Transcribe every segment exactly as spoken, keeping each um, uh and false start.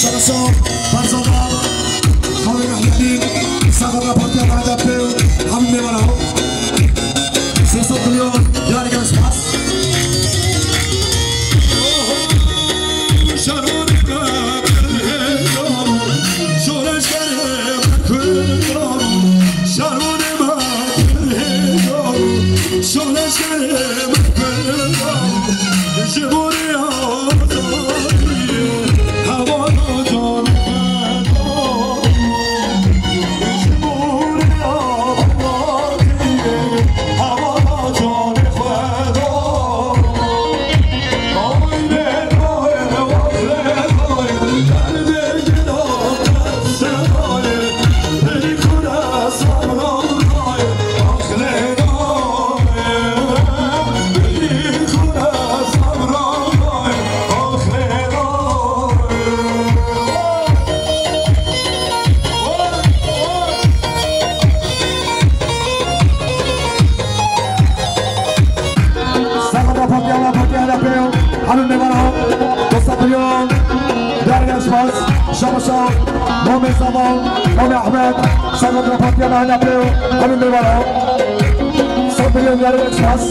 Şerefşa, Barzanî, Xalê Mehmedî, Saxata Partiya Mehmet Apê, hemî mêvana. Sê sed milyon, yarî gelş spas. Saxata Partiya, Partiya H D P, hemî mêvana, dosta Briyan, Dergen Spas, Şamaşa, Mamê Zava, Mamê Ahmet, Saxata Partiya H D P, hemî mêvana, Sed milyon yarî gelş spas.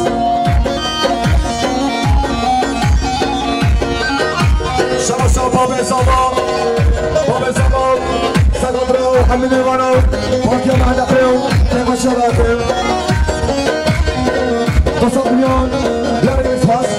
Şamaşa, Babê Zava, Babê Zava, Saxata, hemî mêvana, Partiya H D P, têkoşa date. Dosta Briyan, yarî gelş spas.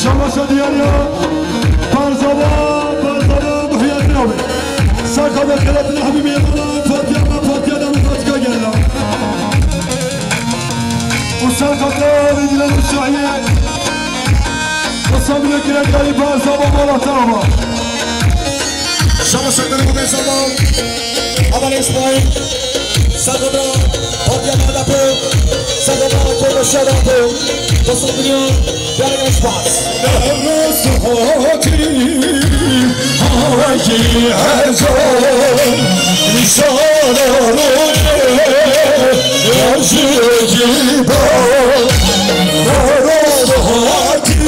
Şabaşa diyar ya, parzava, parzava, muhiyetine abi. Saka da kıratına habibi yapana, Fatiha, Fatiha da Fatiha gel ya. O saka da bilgiler şahiye. Samine Kirenkayî Barzaba Bola Tarama. Şama şakırı bu dezaba. Aman İsmail. Sakıda. Papya Madapo. Sakıda. Kono Şadapo. Basın dünya. Yarın Espas. Nefes hati. Havaki her zaman. Nişanı. Yazıcı. Nefes hati.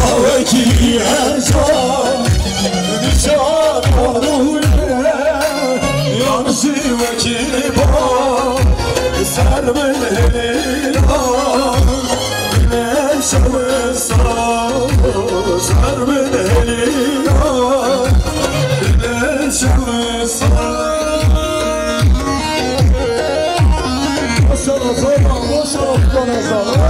Haveki her zaman. Nişanı. Yanışı vekili bak. Ser min hêla, güneşe wisa, ser min hêla, güneşe wisa. Maşallah, zorla, maşallah, maşallah.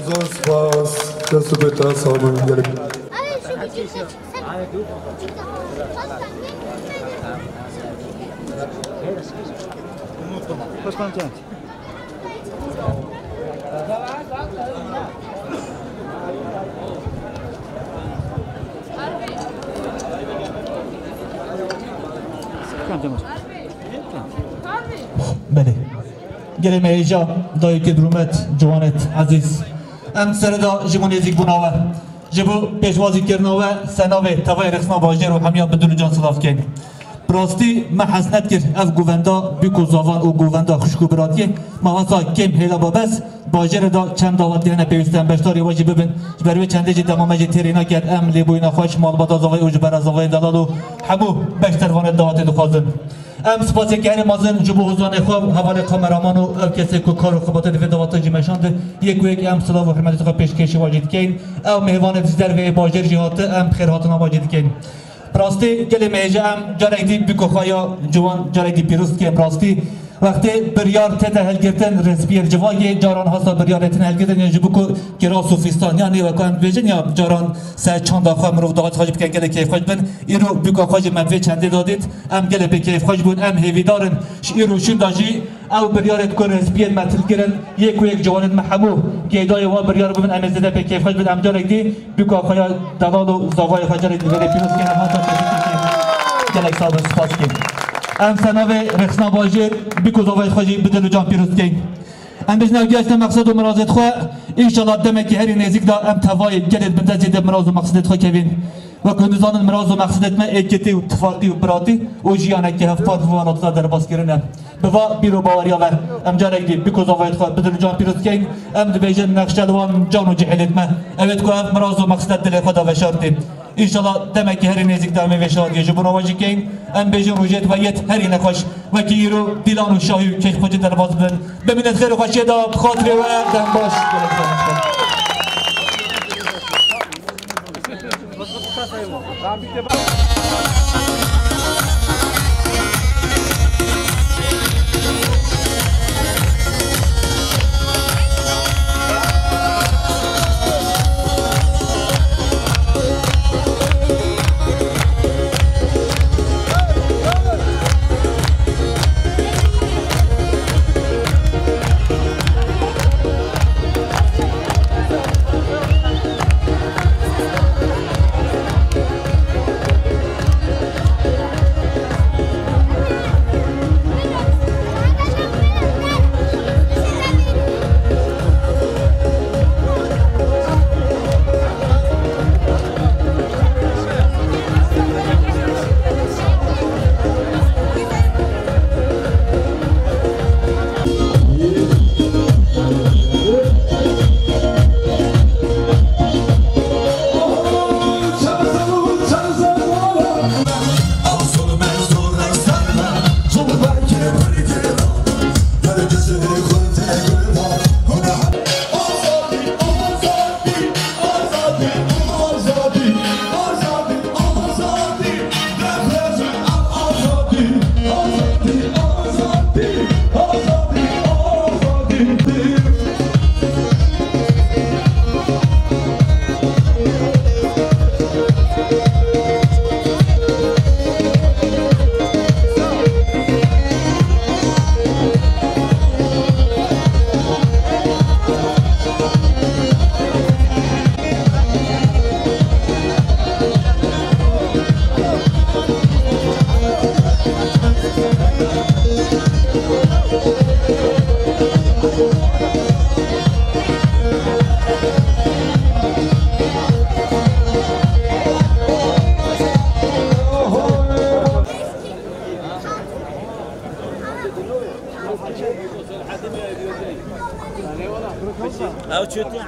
Zor spas. Dest û pê te sax bin, gelek. Belê. Gelê me hêja, dayikê bi rûmet, ciwanêt, ezîz. Em serê de ji bo nêzîkbûna we, ji bo pêşwazîkirina we, senavê tevayê rêxistina bajêr û hemiya bi dil û can silav dikeyn. Bi rastî me hez nedikir ev govenda bîk û zavan û govenda xwişk û biratiyê, me wesa kêm hêla babes, bajêrê de çend dawetiyê hene pêwîst em beşdarî we jî bibin. Ji ber wê çendê jî dema me jî têrî naket, em lêbûyîna xweş, malbata zavayê û ji bera zavayê delal û hemû beşdarvanê dawetê dixwazin. Em spasiyeke herî mezin ji bo hozanê xwe, hevalê kameraman û ew kesê ku kar û xebatê di vê dawetê jî meşand, yek û yek em silav û hurmetê xwe pêşkêşî we jî dikeyn. Ew mêvanê di derveyê bajêr jî hate, em bi xêrhatina we jî dikeyn. Bi rastî gelê me hêja em carek dî bîko xwe ya ciwan carek dî pîroz dikeyn. Bi rastî wextê biryar tête hilgirtin, rêspiyê civakê caran hasta biryarê tine hilgirtin, yên ji bo ku kiras û fîstan, yanî wek ku em dibêjin ya caran ser çanda xwe mirov daxwaz xwe jî bike gelê keyfxweş bin. Îro bûka xwe jî me vê çendê de dît. Em gelê pê keyfxweş bûn. Em hêvîdar in ji îro şûnda jî ew biryarê ku rêspiyên me hilgirin, yek û yek ciwanên me hemû geydayê wan biryar bibin. Em ê zêde pê keyfxweş bin. Em carek dî bûka xwe ya delal û zavayê xwe carek dî vê pîroz kene. Hata kesî kesî gelek sağ bin, spas dikin. Em senavê rêxistina bajêr bûk û zavayê xwe jî bi dil û can pîroz dikeyn. Em bêjin ew gihaştine meqsed û mirazêt xwe. Înşallah demekî herî nêzîk de em tevayê gelê bi destê de miraz û meqsedêt xwe kevin. Wek hûn dizanin miraz û meqsedêt me êkîtî û tifaqî û biratî û jiyanekî hevpar bi van hatî derbas kirine. Bi va bîr û baweriya me em carek dî bûk û zavayêt xwe bi dil û can pîroz dikeyn. Em dibêjin nexşe li wan can û cihêlêt me. Ew ê ku ev miraz û meqsedêt dilê xwe de veşartî. Înşallah demekî herî nêzîk de em ê vê şadiyê ji bo we jî keyn. Em bêjin rojêt we yêt herî nexweş. Wekî îro dîlan û şahî û keyfxweşî derbas bibin. Bimînin xêr û xweşiyê de bi xatirê we dem baş. Ew çötün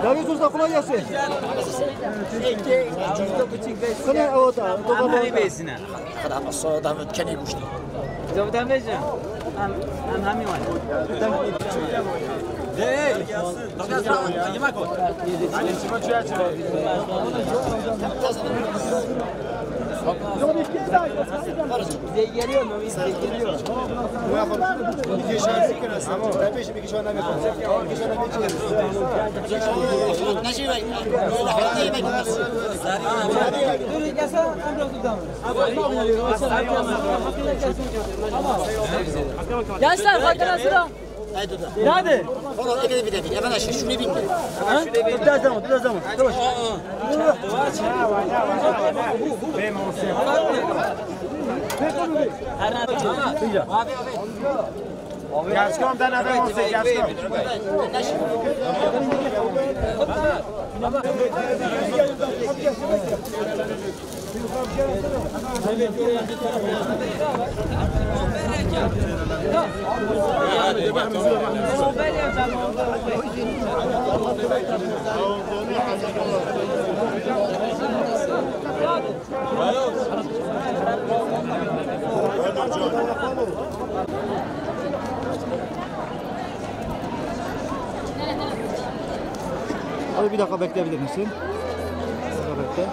David Usta, kolay gelsin. Sana avata, Ama hemî bêsine. Xera, David kenê goştê. David hemê jî. Em, em hemî wan. Hey, hey. Gençler, hatırasına. Hadi. Valla eve bir de bir. Hemen aşağı şunu bin. Ha? Biraz zaman, biraz zaman. Yavaş. Gerçekten ben hemen olsun, gerçekten. Abi bir dakika bekleyebilir misin? Bir dakika bekle.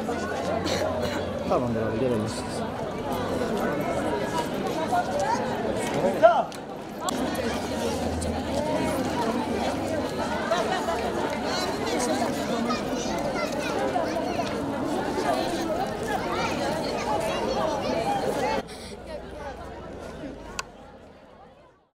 Tamamdır abi, gelebilirsiniz.